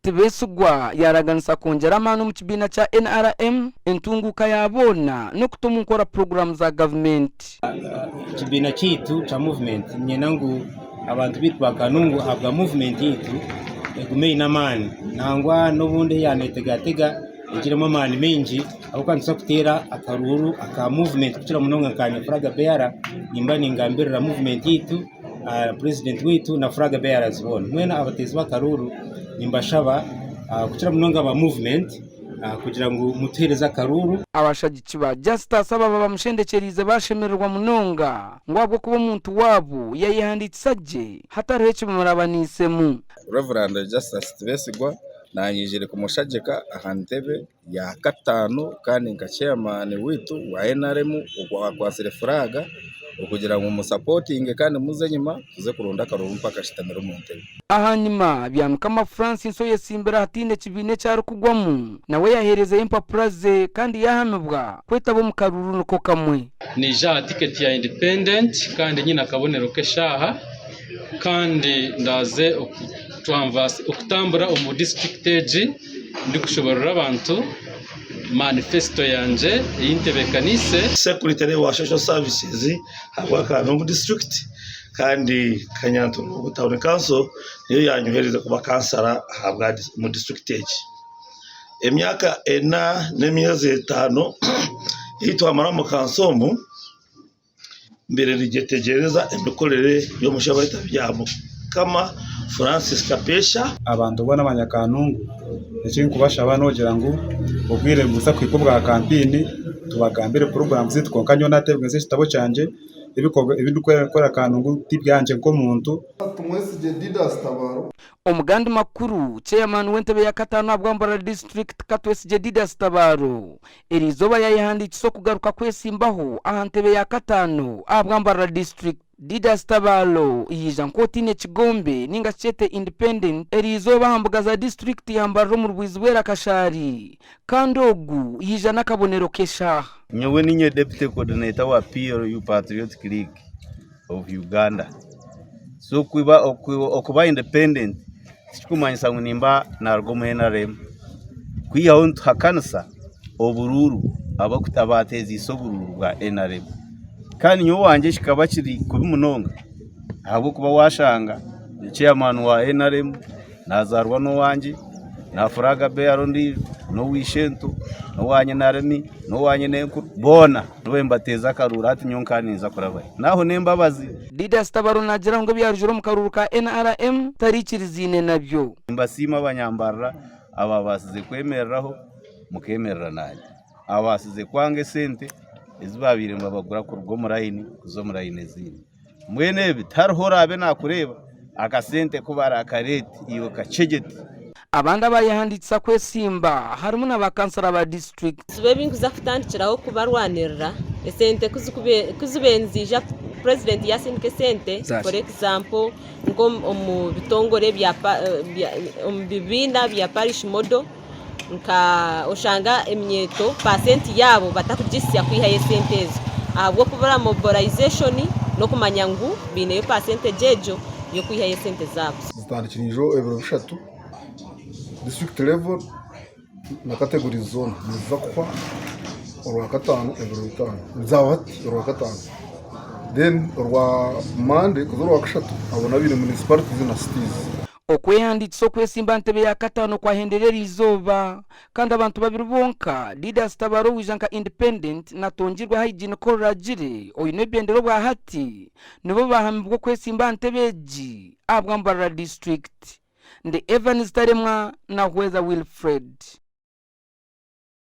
Tibesigwa yaaraganisa kwongyera amaani omu kibiina kya NRM, entunguuka ya boona n'okuta omu nkora puroguraamu za gavumenti. Ekibiina kyaitu kya movement niinyenda ngu abantu baitu ba Kanungu ahabwa movement yaitu egume eine amaani nangwa n'obundi eyanetegatega egiremu amaani maingi ahabw'okuba nituza kuteera akaruuru aka movement kukira munonga nkanye flag bearer nimba ningambirira movement yaitu. Purezidenti waitu na flag bearers boona. Mbwenu abateezi b'akaruuru nimbashaba kukira munonga aba movement kugira ngu mutuheereze akaruuru. Abashagiki ba Justus ababa bamushendekyereize bashemererwa munonga ngu ahabw'okuba omuntu waabo yayehandiikisa gye hatariho ekibamurabaniisemu. Rev. Justus Tibesigwa nanyijire kumushagika aha ntebe ya kataano kandi nka chairman waitu wa NRM akwatsire furaaga okugira ngu musapotinge kandi muze enyima tuze kuronda akaruru mpaka ashutamire omu ntebe. Ahanyima, Byamukama Francis oyetsimbire ahataine kibiina eki arikugwamu nawe yaheerezayo empapura ze kandi yaahamibwa kwetaba omu karuuru niko kamwe. Naija aha tiketi ya independent kandi nyine akabonero k'eshaaha kandi ndaaze okutambura omu disiturikiti egi. Ndikushoborora abantu manifesito yangye ei ntebeekaniise. Secretary wa Social Services ahabwa Kanungu District kandi Kanyantungu Town Council niyo yanyohereze kuba kansara ahabwa omu disiturikiti egi. Emyaka ena n'emyezi etano ei twamara omu kanso omu, Mbaire ninyetegyereza emikorere y'omushaija orikwetwa Byamukama Francis Kapesha. Abantu boona abanyakanungu eki ndikubashaba n'okugira ngu obwire nibuza kuhika obwa kampeyini tubagambire puroguraamu zaitu kwonka nyowe naatebeekanisa ekitabo kyangye ebikorwa ebi ndikukora Kanungu tibyangye nk'omuntu. Tumwesigye Didas Tabaro. Omu gandi makuru, Chairman w'entebe ya kataano ahabwa Mbarara District, Katwesigye Didas Tabaro Eriizooba yaayehandiikisa okugaruka kwesimbaho aha ntebe ya kataano ahabwa Mbarara District. Didas Tabaro yaija nk'otaine kigombe ninga shi kyete Independent eriizooba aha mbuga za disiturikiti ya Mbarara omu rwizi bw'erakashaari kandi ogu yaija n'akabonero k'eshaaha. Nyowe ninye Deputy Coordinator wa PLU Patriotic League of Uganda. So okuba independent Tikikumanyisa ngu nimba naruga omu NRM. Kwihaho nituhakanisa oburuuru abateziise oburuuru bwa NRM. Kandi nyowe owangye kikaba kiri kubi munonga ahabw'okuba washanga chairman wa NRM nazaarwa n'owangye, na flag bearer ondiijo n'oweishento, n'owa nyinarumi, n'owa nyinenkuru boona nibo nibateeza akaruuru hati nyowe nkaba ninza kurabahi? Naho n'embabazi. Didas Tabaro naagira ngu ebyarugire omu karuuru ka NRM tariikirizaine nabyo. Nimbasiima abanyambarara ababaasize kwemereraho mukeemerera naanye, ababaasize kwanga esente ezi baabaire nibabagura kuruga omu layini kuza omu layini ezindi. Mbwenu ebi tihariho oraabe naakureeba akasente ku baraakareete iwe kakyegyete. Abandi abayehandiikisa kwesimba harimu na ba kansara ba disiturikiti. Ebizibu ebi nkuza kutandikiraho kubarwanirira esente ku zibaire niziija purezidenti yaasindika esente for example nk'omu bitongore omu bibiina bya parish model nka oshanga eminyeeto paasenti yaabo batakugisya kwihayo esente ezo ahabw'okubura mobilization n'okumanya ngu baineyo paasentegi egyo y'okwihayo esente zaabo. Zitandikire ijo ebiro bishatu district level na categories zoona niziza kuhwa orwakataano ebiro bitaano zahwa hati orwakataano then orwa Monday kuza orwakashatu abo n'abaine municipalities na cities. Okwehandiikisa okwesimba aha ntebe ya kataano kwahendera eriizooba kandi abantu babiri bonka, Didas Tabaro owaija nka Independent na Tongirwe Hygiene Kororagire oine ebendera obwa hati nibo baahamibwa okwesimba aha ntebe egi ahabwa Mbarara District. Ndi Evans Taremwa na Hweza Wilfred.